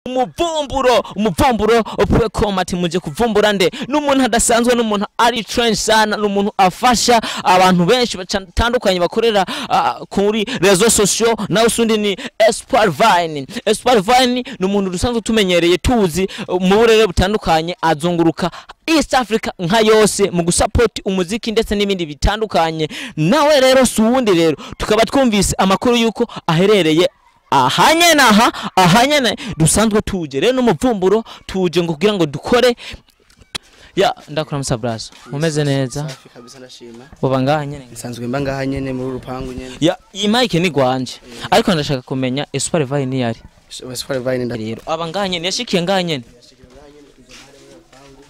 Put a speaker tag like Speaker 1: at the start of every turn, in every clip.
Speaker 1: Umuvumburo umuvumburo .com ati muje kuvumbura nde? N'umuntu adasanzwe, n'umuntu ari trend sana, n'umuntu afasha abantu benshi batandukanye bakorera kuri réseaux sociaux. Nawe usundi ni Espoir Vine. Espoir Vine ni umuntu dusanzwe tumenyereye, tuzi mu burere butandukanye, azunguruka East Africa nka yose mu gusupport umuziki ndetse n'ibindi bitandukanye. Nawe rero si uwundi, rero tukaba twumvise amakuru yuko aherereye ahanyene, aha ahanyene dusanzwe tuje. Rero n'umuvumburo tuje ngo kugira ngo dukore ya ndakura brazo. Mumeze neza?
Speaker 2: Safi kabisa, ndashima.
Speaker 1: Uba ngaha nyene?
Speaker 2: Nsanzwe mba ngaha nyene muri urupangu nyene.
Speaker 1: Ya, iyi mic ni gwanje, ariko ndashaka kumenya Espoir Vine ni yari.
Speaker 2: Espoir Vine nda
Speaker 1: Rero aba ngaha nyene, yashikiye ngaha nyene.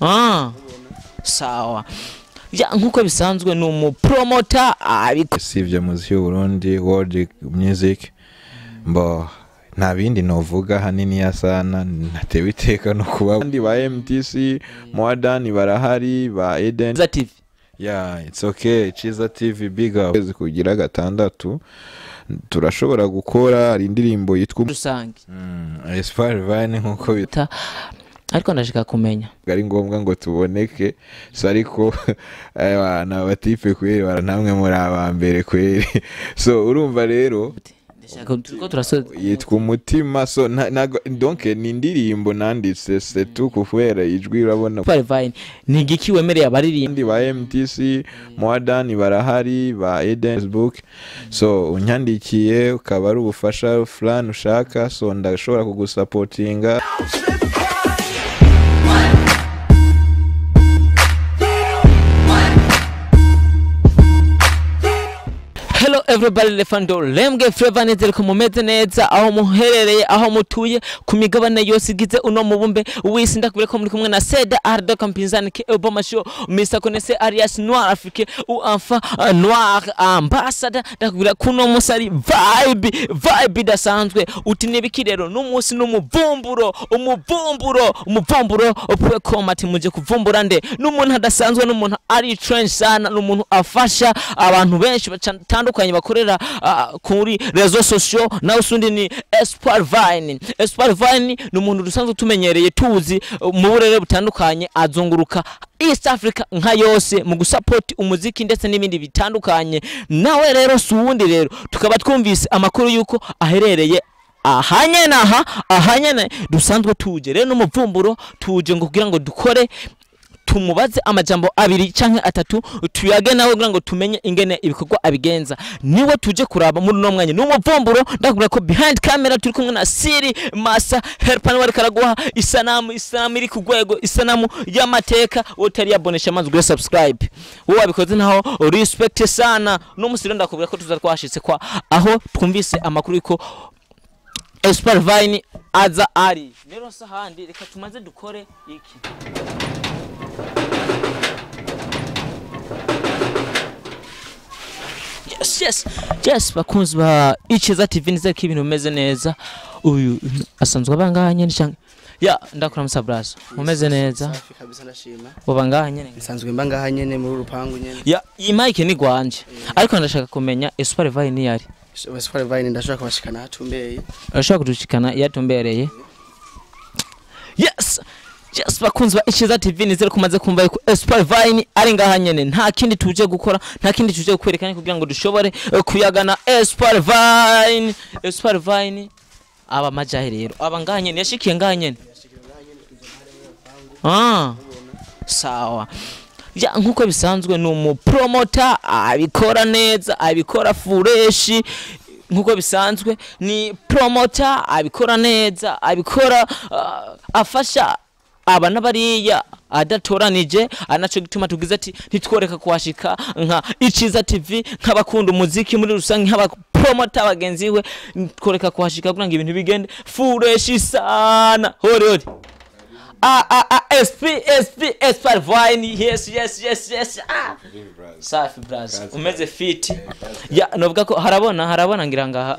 Speaker 1: Ah, sawa. Ya, nkuko bisanzwe ni umupromoter abiko
Speaker 3: Sivye muziki w'Uburundi, world music, mbo nta bindi novuga hanini ya sana. Natewe iteka no kuba abandi ba MTC Modern barahari, ba Eden
Speaker 1: za TV.
Speaker 3: Yeah, it's okay. Chiza TV, big up. Kwezi kugira gatandatu turashobora gukora, hari indirimbo yitwa
Speaker 1: rusange.
Speaker 3: Espoir Vine nkuko bita.
Speaker 1: Ariko ndashaka kumenya
Speaker 3: Ari ngombwa ngo tuboneke so, ariko na batipe kweri baranamwe muri aba mbere kweri. So urumva rero
Speaker 1: ndashaka turiko turasoza.
Speaker 3: Yitwa Umutima. So donc ni indirimbo nanditse, c'est tout, kubera ijwi urabona.
Speaker 1: Espoir Vine, ni igiki wemereye abaririmba?
Speaker 3: Abandi ba MTC Modern barahari, ba Eden, Facebook. So unyandikiye ukaba ari ubufasha fulani ushaka, so ndashobora kugusapotinga.
Speaker 1: Hello everybody, Lefando Lemge Flavor, nizere ko mumeze neza aho muherereye, aho mutuye ku migabane yose igize uno mubumbe w'isi. Ndakubwira ko muri kumwe na Seda Ardo Kampinzani ke Obama Show, Mr Connaisseur alias Noir Afrique ou enfin Noir Ambassador. Ndakubwira ko uno munsi ari vibe, vibe idasanzwe. Uti nibiki rero n'umunsi? N'umuvumburo umuvumburo umuvumburo .com ati muje kuvumbura nde? N'umuntu adasanzwe, n'umuntu ari trend sana, n'umuntu afasha abantu benshi batandukanye bakorera kuri réseaux sociaux. Nawe usundi ni Espoir Vine. Espoir Vine ni umuntu dusanzwe tumenyereye, tuzi mu burere butandukanye, azunguruka East Africa nka yose mu gusupport umuziki ndetse n'ibindi bitandukanye. Nawe rero si uwundi, rero tukaba twumvise amakuru yuko aherereye ahanyene, aha ahanyene dusanzwe tuje. Rero n'umuvumburo tuje ngo kugira ngo dukore, tumubaze amajambo abiri canke atatu, tuyage nawe kugira ngo tumenye ingene ibikorwa abigenza. Niwe tuje kuraba muri uno mwanya, n'umuvumburo. Ndakubwira ko behind camera turi kumwe na Siri Masa Helpan, wari karaguha isanamu, isanamu iri ku rwego, isanamu y'amateka. Wowe utari yabonesha amazi ugure subscribe, wowe wabikoze naho respect sana. No musi rero ndakubwira ko tuza twashitse kwa aho twumvise amakuru yuko Espoir Vine aza ari. Rero sahandi reka tumaze dukore iki. Yes, bakunzi ba Ichiza TV, nizere ko ibintu bimeze neza. Uyu asanzwe aba ngaha nyene canke? Ya, ndakura musabrazo. Mumeze neza?
Speaker 2: Safi kabisa, ndashima.
Speaker 1: Uba ngaha nyene?
Speaker 2: Nsanzwe mba ngaha nyene muri urupangu nyene.
Speaker 1: Ya, iyi mic ni gwanje, ariko ndashaka kumenya Espoir Vine ni yari.
Speaker 2: Espoir Vine ndashobora kubashikana hatumbeye.
Speaker 1: Urashobora kudushikana iyo atumbereye? Yes, bakunzi ba Ichiza TV, nizere ko umaze kumva yuko Espoir Vine ari ngaha nyene. Nta kindi tuje gukora, nta kindi tuje kwerekana kugira ngo dushobore kuyagana Espoir Vine. Espoir Vine aba majahe rero, aba ngaha nyene, yashikiye ngaha nyene. Ah, sawa. Ya, nkuko bisanzwe ni umupromoter abikora neza, abikora fresh. Nkuko bisanzwe ni promoter abikora neza, abikora afasha aba n'abariya adatoranije. Anaco gituma tugize ati ntitworeka kuhashika nka Iciza TV, nk'abakunda umuziki muri rusange, nk'abapromoter bagenzi we, tworeka kuhashika kugira ngo ibintu bigende fresh sana. Hori hori. A A A S P S P S P Vine, yes. Ah, safi braz, umeze fit. Ya, novuga ko harabona, harabona ngira ngaha.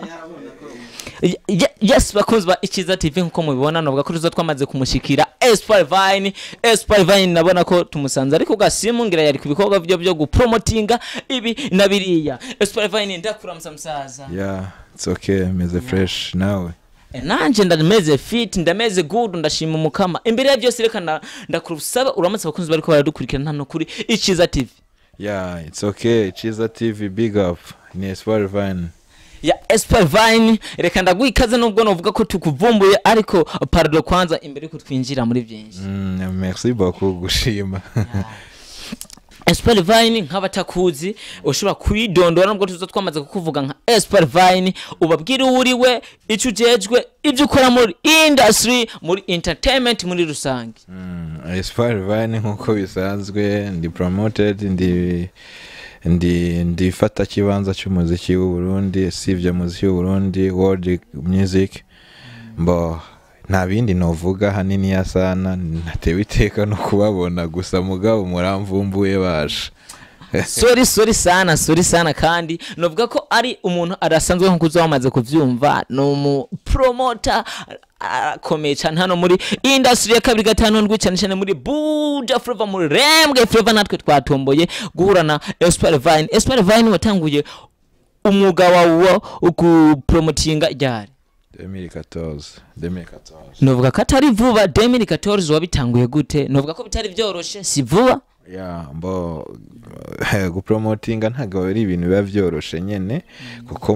Speaker 1: Yes, bakunzi ba Ikiza TV, nkuko mubibona novuga ko tuzo twamaze kumushikira Espoir Vine. Espoir Vine nabona ko tumusanze ariko gasimu, ngira yari ku bikorwa byo gupromotinga ibi na biriya. Espoir Vine, ndakuramutsa musaza.
Speaker 3: Yeah, it's okay, meze fresh, nawe?
Speaker 1: Nanje ndameze fit, ndameze good, ndashima Umukama. Imbere ya byose, reka ndakurusaba uramutse abakunzi bariko baradukurikirana hano kuri Iciza TV.
Speaker 3: Yeah, it's okay. Chiza TV, big up. Ni Espoir Vine.
Speaker 1: Ya, Espoir Vine, reka ndaguha ikaze nubwo novuga ko tukuvumbuye, ariko pardon kwanza imbere yuko twinjira muri byinshi.
Speaker 3: Merci beaucoup gushima.
Speaker 1: Espoir Vine, nk'abatakuzi ushobora kwidondora, nubwo tuza twamaze kukuvuga nka Espoir Vine, ubabwire uwo uriwe, icyo ujejwe, ibyo ukora muri industry, muri entertainment muri rusange.
Speaker 3: Espoir Vine, nkuko bisanzwe, ndi promoted, ndi fata kibanza cy'umuziki w'u Burundi, sivye muziki w'u Burundi, world music. Mbo nta bindi novuga hanini ya sana, natewe iteka no kubabona gusa, mugabo muramvumbuye basha.
Speaker 1: Sorry, sorry sana, sorry sana. Kandi novuga ko ari umuntu adasanzwe, nkuko uza wamaze kuvyumva, ni umu promoter akomeye cyane hano muri industry ya 257, cyane cyane muri Buja Flavor, muri Rembwe Flavor. Natwe twatomboye guhura na Espoir Vine. Espoir Vine, watanguye umwuga wawe wo kupromotinga ryari?
Speaker 3: 2014, 2014.
Speaker 1: Novuga ko atari vuba. 2014 wabitanguye gute? Novuga ko bitari byoroshe, si vuba.
Speaker 3: Ya, mbo gupromotinga ntabwo ari ibintu biba byoroshe nyene, kuko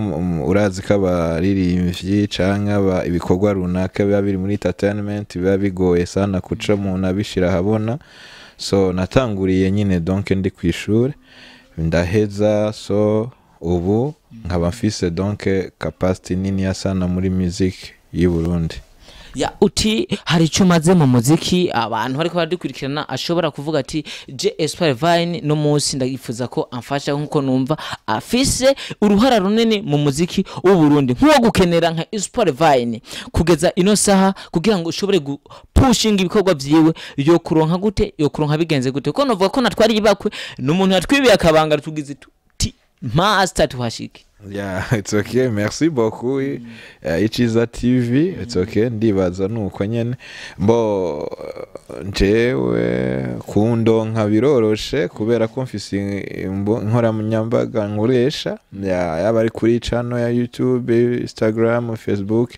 Speaker 3: urazi ko abaririmbyi canke ibikorwa runaka biba biri muri entertainment biba bigoye sana kuca umuntu abishira ahabona. So natanguriye nyine, donc ndi ku ishuri, ndaheza. So ubu nkaba mfise donc capacity nini ya sana muri music y'u Burundi.
Speaker 1: Ya, uti hari icyo umaze mu muziki. Abantu bariko baradukurikirana ashobora kuvuga ati: "Je Espoir Vine no munsi ndayifuza ko amfasha, nkuko numva afise uruhara runini mu muziki w'u Burundi." Nk'uwo gukenera nka Espoir Vine kugeza ino saha kugira ngo ushobore gupushinga ibikorwa vyiwe, yo kuronka gute? Yo kuronka bigenze gute? Kuko novuga ko natwari ibakwe n'umuntu yatwibiye akabanga, tugize tuti master tuhashike.
Speaker 3: Yeah, it's okay. Merci beaucoup. Ichiza TV, it's okay. Ndibaza nuko nyene. Mbo njewe kundonka biroroshe kubera ko mfise inkoranyambaga nkoresha. Yeah, yaba ari kuri channel ya YouTube, Instagram, Facebook.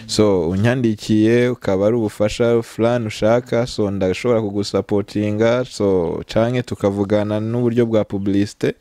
Speaker 3: So unyandikiye ukaba ari ubufasha fulani ushaka, so ndashobora kugusapotinga, so canke tukavugana n'uburyo bwa publicité.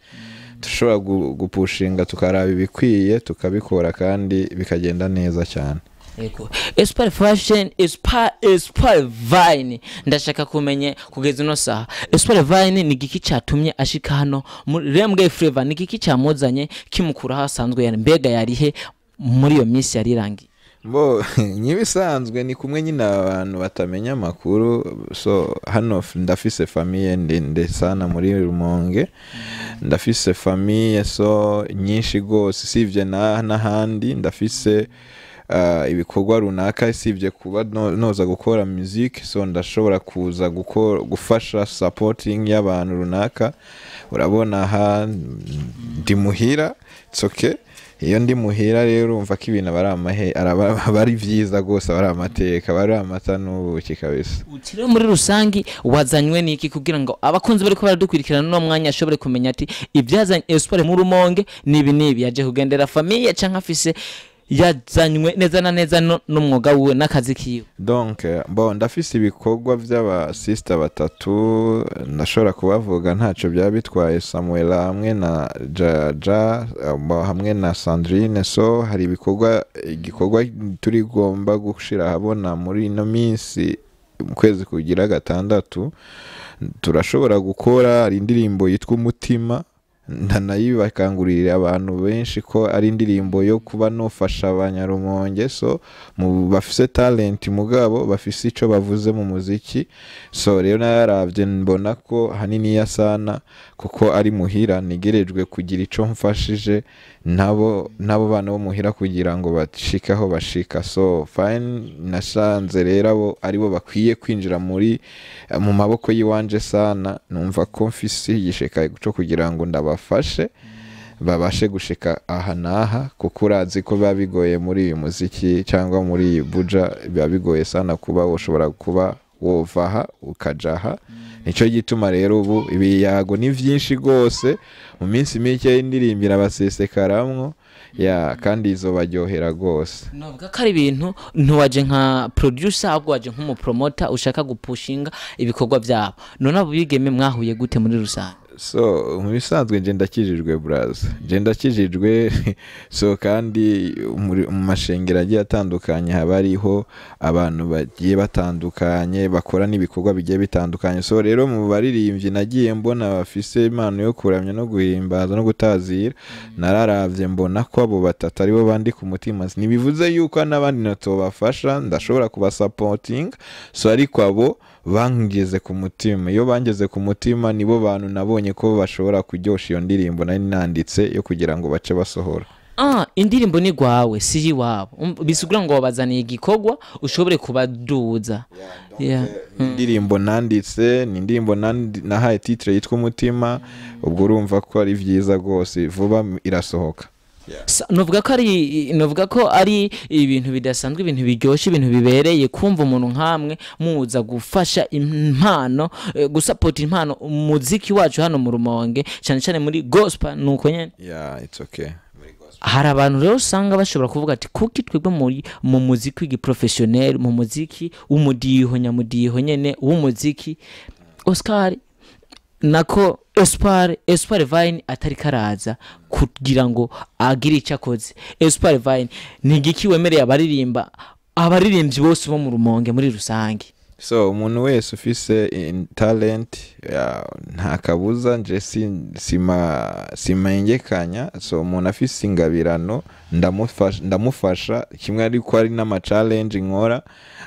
Speaker 3: Dushobora gupushinga, tukaraba ibikwiye, tukabikora kandi bikagenda neza cyane.
Speaker 1: Yego. Espoir Fashion, Espoir Vine, ndashaka kumenya kugeza ino saha, Espoir Vine ni giki cyatumye ashika hano muri Rembwe Flavor? Ni giki cyamuzanye kimukura aho asanzwe yari? Mbega yarihe muri iyo minsi yari irangiye?
Speaker 3: Bo nk'ibisanzwe ni kumwe nyine abantu batamenya amakuru. So hano ndafise famille ndende sana muri Rumonge, ndafise famille so nyinshi rwose, sivye n'ahandi ndafise ibikorwa runaka, sivye kuba noza gukora music. So ndashobora kuza gukora, gufasha supporting y'abantu runaka. Urabona aha ndi muhira, it's okay. Iyo ndi muhira rero urumva ko ibintu aba ari amahe, aba ari vyiza rwose, aba ari amateka, aba ari amata n'ubuki kabisa.
Speaker 1: Uti rero muri rusangi wazanywe n'iki, kugira ngo abakunzi bariko baradukurikirana uno mwanya ashobore kumenya ati ibyazanye Espoir mu Rumonge nibi nibi: yaje kugendera famille canke afise yazanywe neza na neza n'umwuga wiwe n'akazi kiwe?
Speaker 3: Donc bon, ndafise ibikorwa vy'aba sister batatu, ndashobora kubavuga, ntaco byaba bitwaye: Samuela hamwe na Jaja, bon, hamwe na Sandrine. So hari ibikorwa, igikorwa turigomba gushira ahabona muri ino minsi, mu kwezi kugira gatandatu turashobora gukora. Hari indirimbo yitwa Umutima, ndanayibakangurira abantu benshi ko ari indirimbo yo kuba nofasha abanyarumonge, so mu bafise talent mugabo bafise ico bavuze mu muziki. So rero nararavye mbona ko hanini ya sana, kuko ari muhira, nigerejwe kugira ico mfashije nabo bana bo muhira kugira ngo bashike aho bashika. So fine, nasanze rero abo aribo bakwiye kwinjira mu maboko y'iwanje sana. Numva ko mfise igishika cyo kugira ngo ndabafashe babashe gushika aha n'aha, kuko urazi ko biba bigoye muri uyu muziki cyangwa muri iyi buja, biba bigoye sana kuba ushobora kuba wova aha ukaja aha. Nicyo gituma rero ubu ibiyago ni vyinshi rwose. Mu minsi mike y'indirimbo irabasesekaramwo. Ya, kandi izobaryohera rwose.
Speaker 1: Novuga ko ari ibintu ntiwaje nka producer, ahubwo waje nk'umupromoter ushaka gupushinga ibikorwa byabo. None abo bigeme mwahuye gute muri rusange?
Speaker 3: So mu bisanzwe nje ndakijijwe, braza, nje ndakijijwe. So kandi mu mashengero agiye atandukanye haba hariho abantu bagiye batandukanye bakora n'ibikorwa bigiye bitandukanye. So rero mu baririmbyi nagiye mbona bafise impano yo kuramya no guhimbaza no gutazira, nararavye mbona ko abo batatu aribo bandi ku mutima. Ntibivuze yuko n'abandi natobafasha, ndashobora kubasapotinga. So ariko abo bangeze ku mutima, iyo bangeze ku mutima nibo bantu nabonye ko bashobora kuryosha iyo ndirimbo nari nanditse yo kugira ngo bace basohora.
Speaker 1: Ah, indirimbo ni gwawe, si iwabo. Bisigura ngo wabazaniye igikorwa ushobore kubaduza. Yeah.
Speaker 3: Indirimbo nanditse ni indirimbo nahaye titre yitwa Umutima. Ubwo urumva ko ari vyiza rwose, vuba irasohoka.
Speaker 1: Novuga ko ari ibintu bidasanzwe, ibintu biryoshye, ibintu bibereye kumva umuntu nkamwe muza gufasha impano, gusapota impano umuziki wacu hano mu Rumonge, cyane cyane muri gospel, nuko nyene.
Speaker 3: Yeah, it's okay.
Speaker 1: Hari abantu rero usanga bashobora kuvuga ati kuki twebwe muri mu muziki w'igiprofessionnel, mu muziki w'umudiho nyamudiho nyene w'umuziki, Oscar nako Espoir Vine atari karaza kugira ngo agire icyo akoze. Espoir Vine, ni igiki wemereye abaririmba, abaririmbyi bose bo mu Rumonge muri rusange?
Speaker 3: So umuntu wese ufise talent, ya, nta kabuza nje simengekanya. So umuntu afise ingabirano ndamufasha kimwe, ariko ari n'ama challenge nkora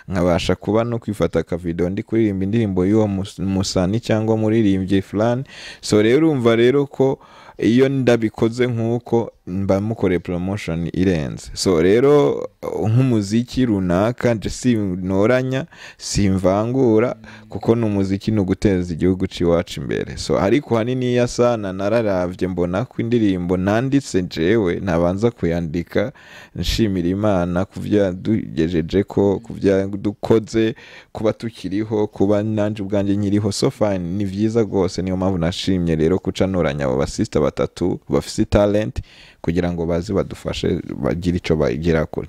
Speaker 3: nkabasha kuba no kwifata akavideo ndi kuririmba indirimbo y'uwo musani cyangwa muririmbyi fulani. So rero urumva rero ko iyo ndabikoze nk'uko mba mukoreye promotion irenze. So rero nk'umuziki runaka nje sinoranya, simvangura, kuko ni umuziki, ni uguteza igihugu c'iwacu imbere. So ariko hanini ya sana nararavye mbona ko indirimbo nanditse jewe ntabanza kuyandika nshimira Imana kuvyo yadugejeje, ko kuvyo yadukoze, kuba tukiriho, kuba nanje ubwanjye nkiriho. So fine, ni vyiza rwose. Niyo mpamvu nashimye rero kuca noranya abo basista batatu bafise talent kugira ngo baze badufashe bagire ico bagera ko.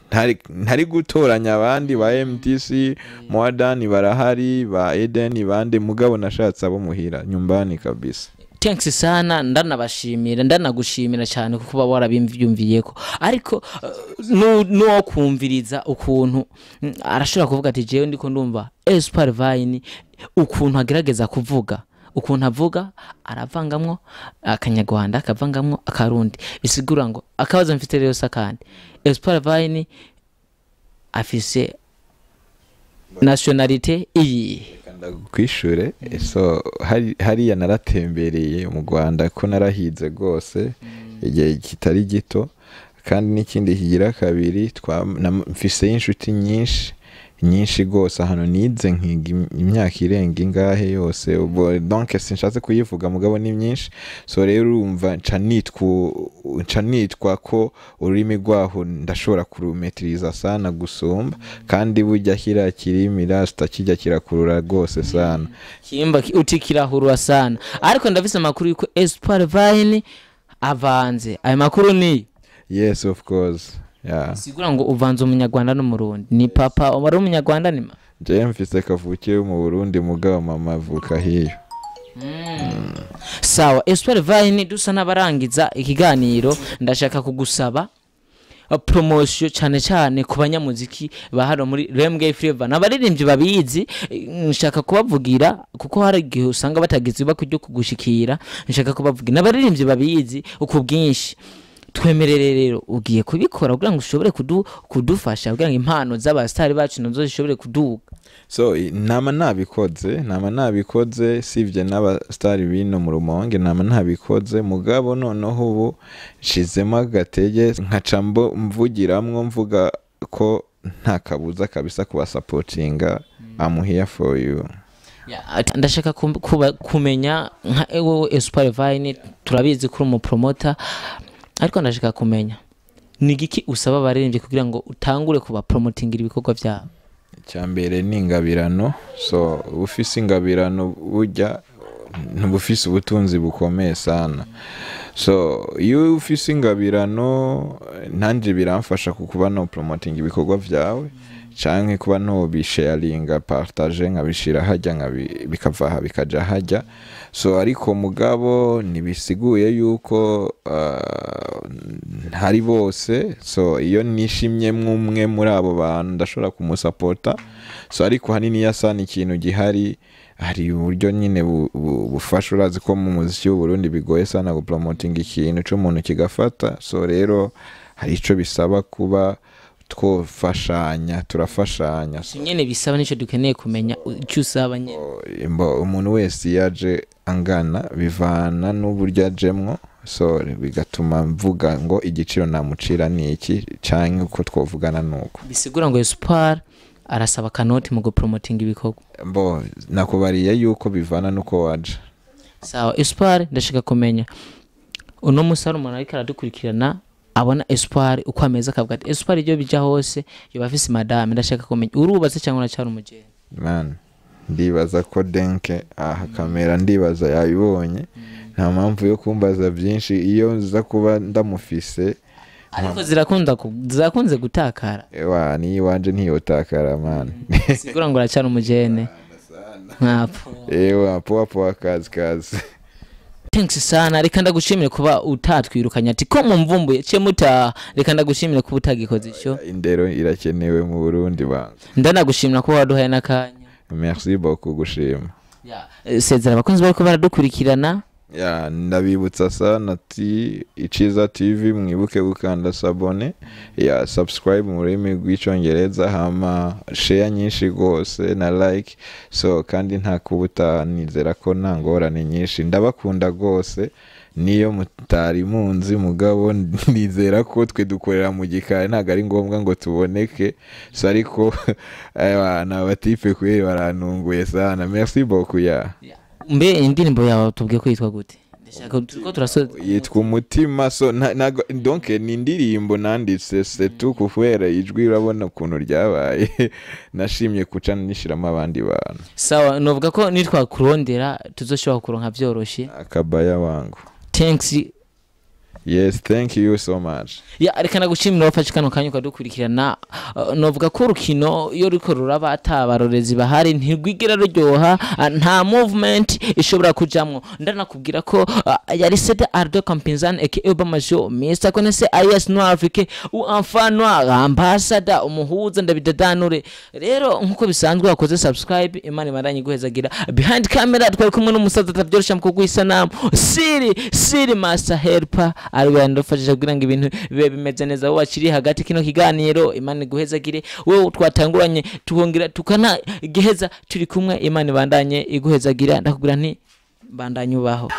Speaker 3: Ntari gutoranya abandi ba MTC Moadani barahari, ba Eden bande, mugabo nashatse abo muhira nyumbani kabisa.
Speaker 1: Thanks sana, ndanabashimira, ndanagushimira cyane kuko uba warabimvyumviyeko. Ariko nuwo kumviriza ukuntu arashobora kuvuga ati jewe ndiko ndumva Espoir Vine ukuntu agerageza kuvuga, ukuntu avuga aravangamwo akanyarwanda, akavangamwo akarundi, bisigura ngo akabazo mfite rero sakandi, Espoir Vine afise nationalité iyi?
Speaker 3: Ndakwishure. So hariya naratembereye mu Rwanda, ko narahize rwose igihe kitari gito. Kandi n'ikindi kigira kabiri, mfise inshuti nyinshi nyinshi rwose ahantu nize, nkiga imyaka irenga ingahe yose ubwo, donc sinshatse kuyivuga, mugabo ni myinshi. So rero urumva nca nitwa ko ururimi rwaho ndashobora kurumetiriza sana gusumba, kandi burya kiriya kirimi rasta kijya kirakurura rwose sana.
Speaker 1: Kimba uti kirahurura sana. Ariko ndafise amakuru yuko Espoir Vine avanze. Ayo makuru ni?
Speaker 3: Yes, of course, yeah.
Speaker 1: Sigura ngo uvanze umunyarwanda n'umurundi. Ni papa wari umunyarwanda, ni ma?
Speaker 3: Jewe mfise kavukire mu Burundi, mugabo mama avuka hiyo.
Speaker 1: Sawa, Espoir Vine, dusa n'abarangiza ikiganiro, ndashaka kugusaba promotion cyane cyane ku banyamuziki ba hano muri Remgay Flavor n'abaririmbyi babizi. Nshaka kubavugira kuko hari igihe usanga batagize ibako ryo kugushikira. Nshaka kubavugira n'abaririmbyi babizi uku bwinshi. Twemerere rero ugiye kubikora kugira ngo ushobore kudufasha kugira ngo impano z'abasitari bacu nazo zishobore kuduga.
Speaker 3: So nama nabikoze sivye n'abastari bino mu Rumonge, nama nabikoze, mugabo noneho ubu nshizemo agatege nkaca mvugiramwo mvuga ko nta kabuza kabisa kubasapotinga. I'm here for you.
Speaker 1: Ya, ndashaka kumenya nka wowe Espoir Vine, turabizi kuri umupromota, ariko ndashaka kumenya ni igiki usaba abaririmbyi kugira ngo utangure kubapromotingira ibikorwa byabo?
Speaker 3: Icyambere ni ingabirano. So ufise ingabirano burya ntubufise ubutunzi bukomeye sana. So iyo ufise ingabirano, nanje biramfasha kukuba no promoting ibikorwa vyawe, canke kuba no bisharinga, partage, nkabishira hajya, bikava aha bikaja hajya. So ariko mugabo ntibisiguye yuko ntari bose. So iyo nishimye mwumwe muri abo bantu, ndashobora kumusapota. So ariko hanini yasa ni ikintu gihari, hari uburyo nyine bufasha. Urazi ko mu muziki w'u Burundi bigoye sana gupromotinga ikintu c'umuntu kigafata. So rero hari ico bisaba kuba twofashanya, turafashanya. So,
Speaker 1: Nyene bisaba, nico dukeneye kumenya, icyo usaba nyene.
Speaker 3: Mbo, umuntu wese iyo aje angana, bivana n'uburyo ajemwo. So bigatuma mvuga ngo igiciro namucira ni iki, canke uko twovugana nuko.
Speaker 1: Bisigura ngo Espoir arasaba kanoti mu gupromotinga ibikorwa?
Speaker 3: Mbo, nakubariye yuko bivana n'uko waje.
Speaker 1: Sawa Espoir, ndashaka kumenya uno musi hari umuntu ariko aradukurikirana, abona Espoir uko ameze, akavuga ati Espoir ibyo bija hose yoba afise madame. Ndashaka kumenya, urubatse cyangwa uracyari umugeni?
Speaker 3: Man, ndibaza ko denke aha kamera, ndibaza yabibonye, nta mpamvu yo kumbaza byinshi. Iyo nza kuba ndamufise.
Speaker 1: Ariko zirakunze gutakara.
Speaker 3: Ewa, niyo iwanje ntiyotakara, man.
Speaker 1: Sigura ngo uracyari umujene nkapfa?
Speaker 3: Ewa, poa poa, kazi kazi.
Speaker 1: Thanks sana. Reka ndagushimire kuba utatwirukanye ati ko mumvumbuye ce muta. Reka ndagushimire kuba utagikoze icyo.
Speaker 3: Indero irakenewe mu Burundi banga.
Speaker 1: Ndanagushimira kuba waduhaye n'akanya.
Speaker 3: Merci beaucoup, gushima.
Speaker 1: Sezera abakunzi bariko baradukurikirana.
Speaker 3: Ya, ndabibutsa sana ati Iciza TV, mwibuke gukanda s'abonner, ya subscribe mu rurimi rw'icyongereza, hama share nyinshi rwose na like. So kandi nta kubuta, nizera ko nta ngorane nyinshi. Ndabakunda rwose, niyo mutari munzi, mugabo nizera ko twe dukorera mu gikari, ntabwo ari ngombwa ngo tuboneke. So ariko ni abatipe kweri barantunguye sana. Merci beaucoup, ya.
Speaker 1: Mbe indirimbo yawe tubwiye ko yitwa gute? Ndashaka turiko turasoza.
Speaker 3: Yitwa Umutima. So donc ni indirimbo nanditse setu, kubera ijwi urabona ukuntu ryabaye, nashimye kuca nishiramo abandi bantu.
Speaker 1: Sawa, novuga ko nitwakurondera tuzoshobora kuronka vyoroshe?
Speaker 3: Akabaya wangu.
Speaker 1: Thanks.
Speaker 3: Yes, thank you so much.
Speaker 1: Ya, reka nagushimira wafashe kano kanya ukadukurikirana. Novuga ko urukino iyo ruriko ruraba atabarorezi bahari ntirwigera ruryoha, nta movement ishobora kujamwo. Ndanakubwira ko yari Sede Ardo Kampinzan aka Obama Show, Mr Konese alias Noir Afrique ou enfant noir, ambassador umuhuza ndabidadanure. Rero nkuko bisanzwe, wakoze subscribe, Imana ibandanye iguhezagira. Behind camera twari kumwe n'umusaza atavyorosha mu kuguha isanamu, Siri Siri Master Helper, ariwe yandufashije kugira ngo ibintu bibe bimeze neza. Wowe wakiri hagati kino kiganiro, Imana iguhezagire. Wowe twatanguranye tukongera tukana giheza turi kumwe, Imana ibandanye iguhezagira. Ndakubwira nti bandanye ubaho.